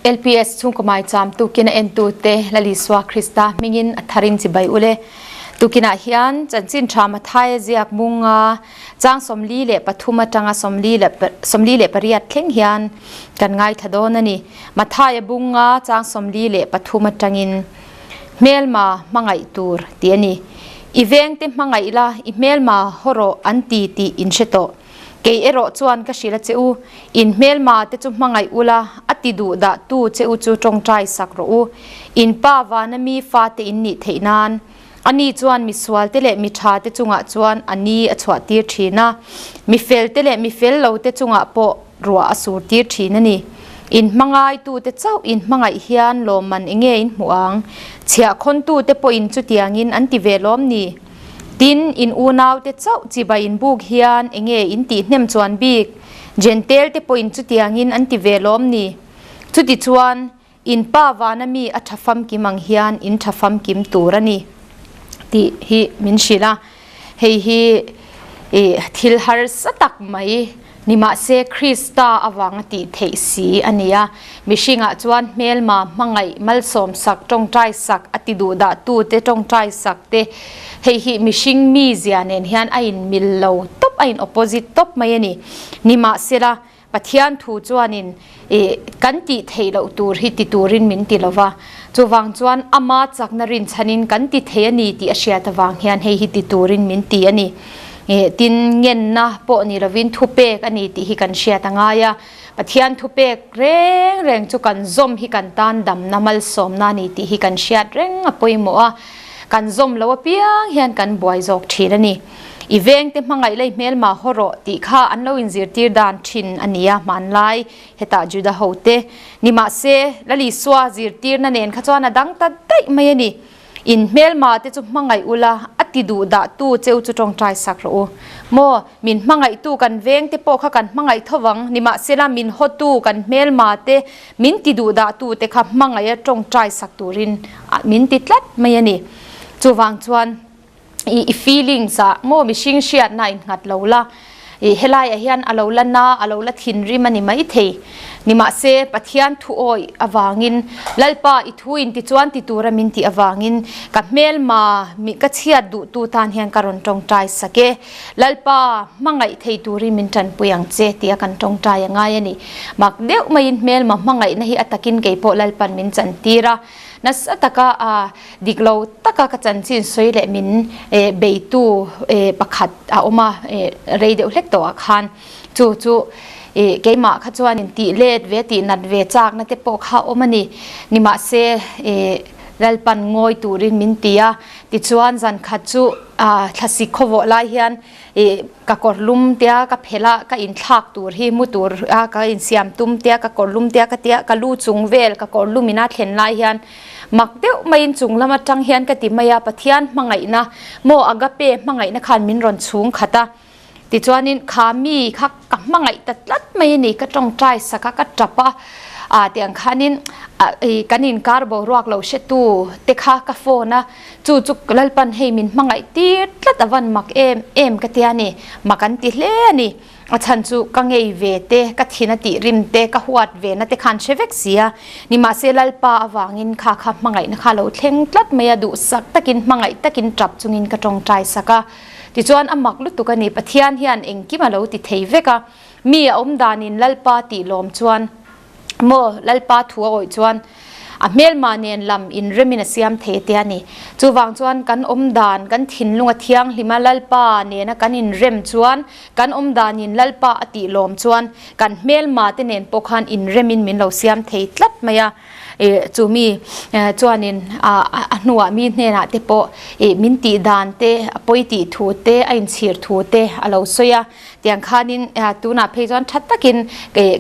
LPS chhungkaw maicham tukin a entute Lal Isua Krista hmingin a tharin chibai ule. Tukinah hian chanchin tha Mathaia ziak munga chang 43 atanga 48 thleng hian kan ngaithla dawn a ni. Mathaia bunga chang 43 atangin hmelma hmangaih tur tih a ni. I vengte hmangaih la, i hmelma haw rawh an ti tih in hre tawh. Kei erawh chuan ka hrilh a che u, in hmelma te chu hmangaih ula, a ti duh dah tu che u chu tawngtai sak rawh u. In pa vana mi fate in nih theih nan, ani chuan mi sual te leh mi tha te chungah chuan a ni a chhuah tir thin a, mi fel te leh mi fel lo te chungah pawh ruah a sur tir thin a ni. In hmangai tu te chauh in hmangaih hian lawmman enge in hmuh ang? Chhiahkhawn tu te pawhin chutiangin an ti ve lawm ni? Tin, in unaute chauh chibai in buk hian enge in tih hnem chuan bik? Jentail te pawhin chutiangin an ti ve lawm ni? Chuti chuan, in pa vana mi a tha famkim ang hian in tha famkim tur a ni tih hi min hrilh a. Hei hi thil harsa tak mai Nimahse, Krista avanga tih theih si a ni a. Mihringah chuan hmelma, hmangaih, malsawmsak, tawngtaisak, a ti duhdahtute tawngtaisak te, hei hi mihring mizia nen hian a inmil lo tawp, a in opposite tawp mai a ni. Nimahsela, Pathian thu chuanin kan tih theih loh tur hi ti turin min ti lova, chuvang chuan ama chakna rinchhanin kan ti thei a ni tih a hriat avang hian hei hi ti turin min ti a ni. Tin, ngenna pawh ni lovin thupek a ni tih hi kan hriat a ngai a. Pathian thupek reng reng chu kan zawm hi kan tan damna malsawmna a ni tih hi kan hriat reng a pawimawh a. Kan zawm lo apiang hian kan buai zawk thin a ni. I vengte hmangaih lei hmelma haw rawh tih kha an lo inzirtir dan thin a ni a, hmanlai hetah Juda hote. Nimahse, Lal Isua zirtirna nen kha chuan a dang ta daih mai a ni. In hmelma te chu hmangaih ula, a ti duh dah tu cheu chu tawngtai sak rawh u. Maw, min hmangaih tu kan veng te pawh kha kan hmangaih tho vang, nimahsela min haw tu kan hmelma te, min ti duh dah tu te kha hmangaih a tawngtai sak turin min ti tlat mai a ni. Chuvang chuan i feelings ah maw mihring hriatna in nghat lo la, i helai ah hian a lo la na, a lo la thinrim a ni maithei. Nimahse, Pathian thu awih avangin, Lalpa i thu in tichuan ti tura min tih avangin ka hmelma mi ka chhiat duh tu tan hian ka rawn tawngtai sak e. Lalpa hmangaih thei turin min tanpui ang che tia kan tawngtai a ngai a ni. Mak deuh maiin hmelma hmangaihna hi a takin keipawh Lalpan min chantir a. Nasa taka a dik lo taka ka chanchin sawi leh min beitu pakhat a awm a, rei deuh hlek tawhah khan chu chu keimah kha chuanin tih let ve tih nat ve chakna te pawh kha a awm a ni. Nimahse Lalpan ngawi turin min ti a, tichuan zan khat chu thlasik khawvawh lai hian Ih ka kawr lum tia ka phelh a, ka inthlak tur hi mu tur a ka insiam tum tia ka kawr lum tia ka tia ka lu chung vel ka kawr lum ina thlen lai hian mak deuh maiin chung lam atang hian ka ti mai a, Pathian hmangaihna maw agape hmangaihna khan min rawn chhung khat a, tichuanin kha mi kha ka hmangaih ta tlat mai a ni, ka tawngtai sak a, ka tap a, ah tiang khanin kan inkar boruak lo hretu te kha ka phone a. Chu chu Lalpan hei min hmangaih tir tlat a van mak em em ka tia ni, mak an ti hle a ni. A chhan chu ka ngei ve te, ka thin a tih rim te, ka huat ve na te khan hre vek si a. Nimahse Lalpa avangin kha kha hmangaihna kha lo thleng tlat mai a, duhsak takin hmangaih takin tap chungin ka tawngtai sak a. Tichuan a mak lutuk a ni, Pathian hian engkim a lo ti thei vek a, mi a awm danin Lalpa tih lawm chuan, Maw Lalpa thu a awih chuan a hmelma nen lam inremin a siam thei te a ni. Chuvang chuan kan awm dan, kan thinlung a thianghlim a, Lalpa nena kan inrem chuan, kan awm danin Lalpa a tih lawm chuan kan hmelma te nen pawh khan inremin min lo siam thei tlat mai a. Chu mi chuanin a hnuah mi hnenah te pawh min tih dan te, a pawi tih thu te, a inchhir thu te a lo sawi a. Tiang khanin tunah phei chuan tha takin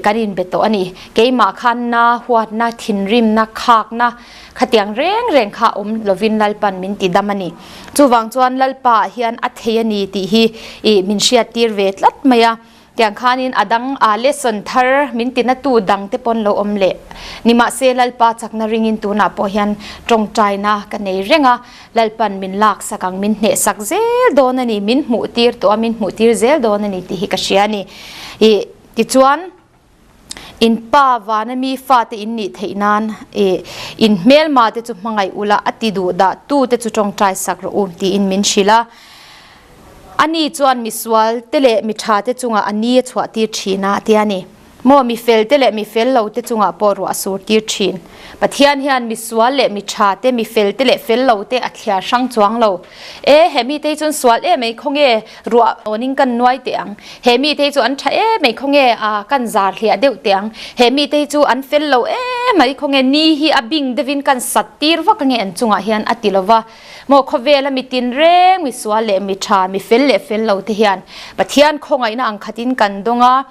kan inbe tawh a ni. Keimah khan na, huatna, thinrimna, khakna khatiang reng reng kha awm lovin Lalpan min ti dam a ni. Chuvang chuan Lalpa ah hian a thei a ni tih hi min hriattir ve tlat mai a. Tiang khanin a dang lesson thar min ti natu dang te pawn lo awm leh. Nimahse Lalpa chakna ringin tunah pawh hian tawngtaina ka nei reng a. Lalpan min lak sak ang, min hneh sak zel dawn a ni, min hmuh tir tawh a, min hmuh tir zel dawn a ni tih hi ka hria a ni. Ih, tichuan, In Pa vana mi fate in nih theih nan i in hmelma te chu hmangaih ula a ti duh dah tu te chu tawngtai sak rawh u tiin min hrilh a. Ani chuan misual te leh mi tha te chungah a ni a chhuah tir thin a, a ti a ni. Maw mi fel te leh mi fel lo te chungah pawh ruah a sur tir thin. Pathian hian mi sual leh mi tha te, mi fel te leh fel lo te a thliar hrang chuang lo. E, he mite hi chuan sual em mai khawnge ruah awnin kan nuai teh ang. He mite hi chu an tha em mai khawnge a kan zar hliah deuh teh ang. He mite hi chu an fel lo em mai khawnge ni hi a bing deuhin kan sat tir vak ange an chungah hian a ti lova. Maw khawvela mi tinreng, mi sual leh mi tha, mi fel leh fel lo te hian Pathian khawngaihna ang khatin kan dawng a.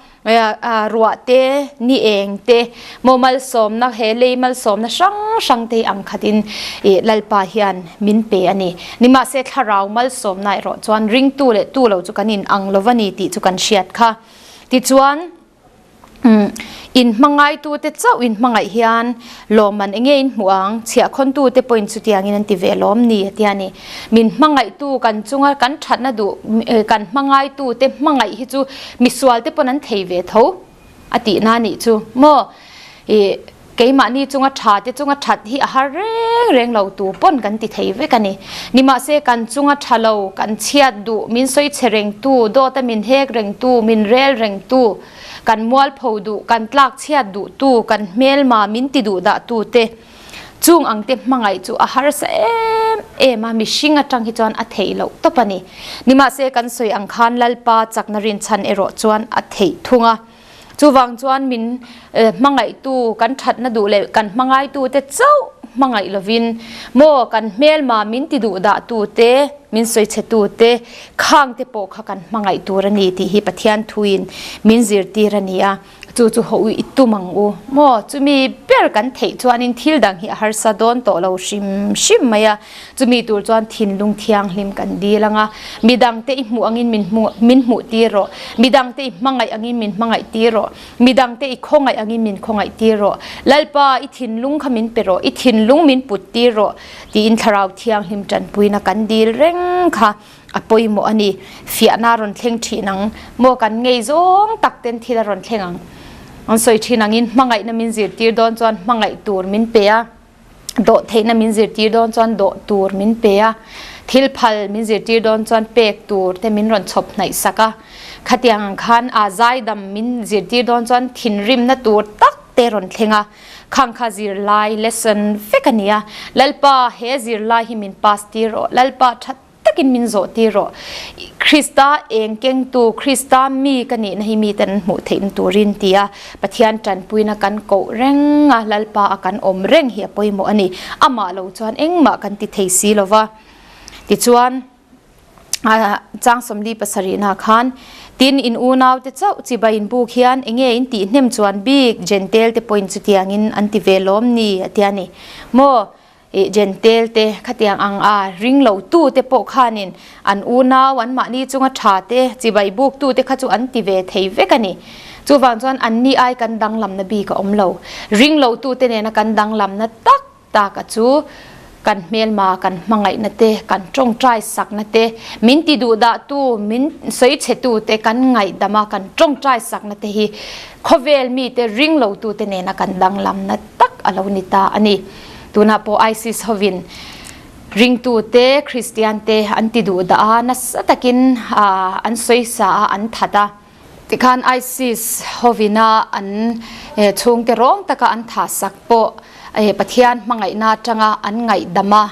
Ruah te, ni eng te, maw malsawmna he lei malsawmna hrang hrang te hi ang khatin i Lalpa hian min pe a ni. Nimahse thlarau malsawmna erawh chuan ringtu leh tu lo chu kan in ang lo va ni tih chu kan hriat kha. Tichuan, in hmangaitute chauh in hmangaih hian lawmman enge in hmuh ang, chhiahkhawntute pawhin chutiangin an ti ve lawm ni a ti a ni. Min hmangaihtu kan chunga kan thatna duh kan hmangaitu te hmangaih hi chu misual te pawn an thei ve tho a tihna a nih chu maw. I keimahni chunga tha te chunga that hi a har reng reng lo tu pawn kan ti thei vek a ni. Nimahse kan chunga tha lo, kan chhiat duh, min sawi chhe reng tu, dawta min hek reng tu, min rel reng tu, kan mualpho duh, kan tlak chhiat duh tu, kan hmelma min ti duh dah tu te, Chung ang te hmangaih chu a harsa em em a, mihring atang hi chuan a theih loh tawp a ni. Nimahse kan sawi ang khan Lalpa chakna rinchhan erawh chuan a theih thung a. Chuvang chuan min hmangaihtu kan thatna duh leh kan hmangaitu te chauh hmangaih lovin maw kan hmelma min ti duh dah tu te, min sawi chhe tu te, khang te pawh kha kan hmangaih tur a ni tih hi Pathian thuin min zirtir a ni a. Chu chu ho i tum ang u maw? Chumi ber kan theih chuanin thil dang hi a harsa dawn tawh lo hrim hrim mai a. Chumi tur chuan thinlung thianghlim kan dil ang a. Midangte i hmuh angin min hmuh min hmuh tir rawh. Midangte i hmangaih angin min hmangaih tir rawh. Midangte i khawngaih angin min khawngaih tir rawh. Lalpa, i thinlung kha min pe rawh, i thinlung min put tir rawh tiin Thlarau Thianghlim tanpuina kan dil reng kha. A pawimawh a ni. Fiahna a rawn thleng thin ang. Maw kan ngei zawng tak ten thil a rawn thleng ang. An sawi thin angin hmangaihna min zirtir dawn chuan hmangaih tur min pe a, dawh theihna min zirtir dawn chuan dawh tur min pe a, thil phal min zirtir dawn chuan pek tur te min rawn chhawp hnaih sak a. Khatiang ang khan a zaidam min zirtir dawn chuan thinrimna tur tak te rawn thleng a. Khang kha zirlai lesson vek a ni a. Lalpa he zirlai hi min pass tir rawh. Lalpa that takin min zawh tir rawh. Krista eng kengtu, Krista mi ka nihna hi miten an hmuh theihna turin tia Pathian tanpuina kan koh reng a, Lalpa a kan awm reng hi a pawimawh a ni. Amah lo chuan engmah kan ti thei si lova. Tichuan, chang 47 na khan, Tin, in unaute chauh chibai in buk hian enge in tih hnem chuan bik Jentail te pawhin chutiangin an ti ve lawm ni a tia ni. Maw? I Jentail te khatiang ang a ring lo tu te pawh khanin an unau an mahni chunga tha te chibai buk tu te kha chu an ti ve thei vek a ni. Chuvang chuan anni ai kan danglamna bik a awm lo. Ring lo tu te nena kan danglamna tak tak a chu kan hmelma kan hmangaihna te, kan tawngtai sakna te, min ti duh dah tu, min sawi chhe tu te kan ngaihdam a kan tawngtai sakna te hi khawvel mi te ring lo tu te nena kan danglamna tak a lo ni ta a ni. Tunah pawh ISIS hovin ringtute, Kristiante an ti duh dah a, nasa takin an sawisa a, an that a. Tikhan ISIS hovina an chhungte rawng taka an thahsak pawh Pathian hmangaihna atanga an ngaihdam a,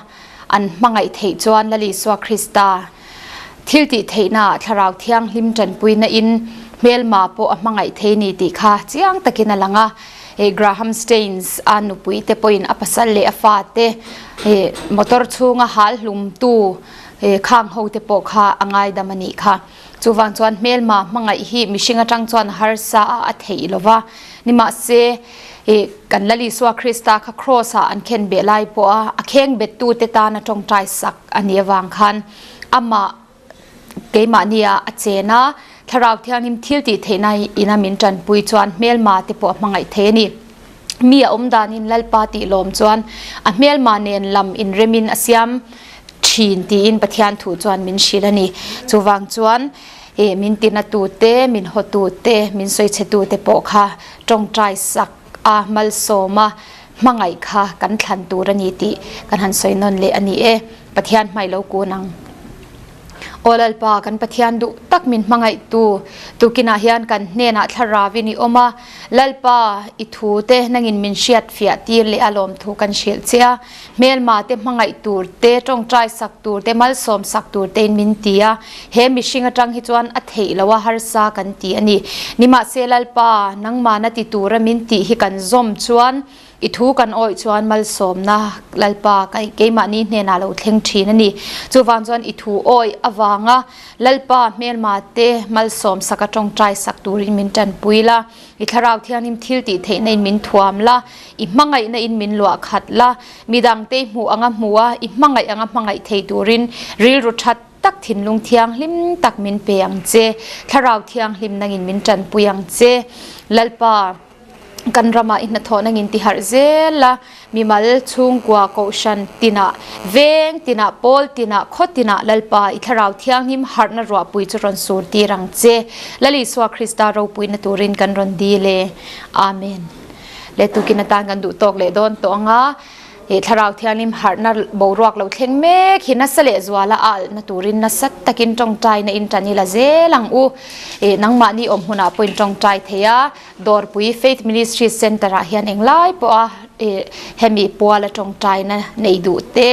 an hmangaih theih chuan Lal Isua Krista thiltih theihnaah Thlarau Thianghlim tanpuina in hmelma pawh a hmangaih thei ni tih kha chiang takin a lang a. Graham Staines a nupui te pawhin a pasal leh a fate motor chhunga hal hlumtu khang ho te pawh kha a ngaidam a nih kha. Chuvang chuan hmelma hmangaih hi mihring atang chuan harsa a a theih lo va. Nimahse, kan Lal Isua Krista kha Kraws ah an khen beh lai pawh a, a kheng bettute tana tawngtai sak a nih avang khan amah keimahnia a chen a, Thlarau Thianghlim thil tih theihna ina min tanpui chuan hmelma te pawh a hmangaih thei a ni. Mi a awm danin Lalpa tih lawm chuan a hmelma nen lam inremin a siam thin tiin Pathian thu chuan min hrilh a ni. Chuvang chuan. E min tina tu te, min haw tu te, min sawichhe tu te pawh kha tawngtai sak a malsawm a hmangaih kha kan thlan tur a ni tih kan han sawi nawn leh a ni e. Pathian hmai lo kun ang. Aw Lalpa, kan Pathian duh tak min hmangaih tu, tukinah hian kan hnenah thlarau in i awm a, Lalpa, i thu te nangin min hriat fiah tir leh a lawmthu kan hrilh che a, hmelma te hmangaih tur te, tawngtai sak tur te, malsawm sak tur te in min ti a, he mihring atang hi chuan a theih lo a harsa kan ti a ni. Nimahse Lalpa, nangmahna ti tura min tih hi kan zawm chuan, I thu kan awih chuan malsawmna Lalpa keimahni hnenah lo thleng thin a ni. Chuvang chuan i thu awih avanga Lalpa hmelma te malsawm saka tawngtai sak turin min tanpui la. I thlarau thianghlim thil tih theihna in min thuam la, i hmangaihna in min luah khat la, midangte i hmuh anga hmu a, i hmangaih anga hmangaih thei turin rilru that tak thinlung thianghlim tak min pe ang che. Thlarau thianghlim nangin min tanpui ang che. Lalpa. Kan ramah i hnathawh nangin ti harh zel a, mimal chhungkua kohhran tinah, veng tinah, pawl tinah, khaw tinah Lalpa i thlarau thianghlim harhna ruahpui chu rawn sur tir ang che. Lal Isua Krista ropuina turin kan rawn dil e. Amen. Le tukin atan kan duh tawk leh dawn tawh ang a. He thlarau thianghlim harhna boruak lo thleng mek hi nasa leh zuala a alhna turin nasa takin tawngtaina in tan ila zel ang u. Nangmahni awm hunah pawh in tawngtai thei a, Dawrpui Faith Ministry Centre ah hian englai pawha hemi puala tawngtaina nei duh te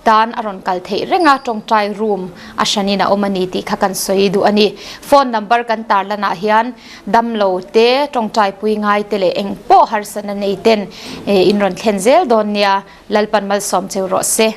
tan a rawn kal theih reng a, tawngtai room a hranin a awm a ni tih kha kan sawi duh a ni. Phone number kan tarlanah hian damlo te, tawngtai pui ngai te leh eng pawh harsatna nei ten in rawn thlen zel dawn nia, Lalpan malsawm cheu rawh se.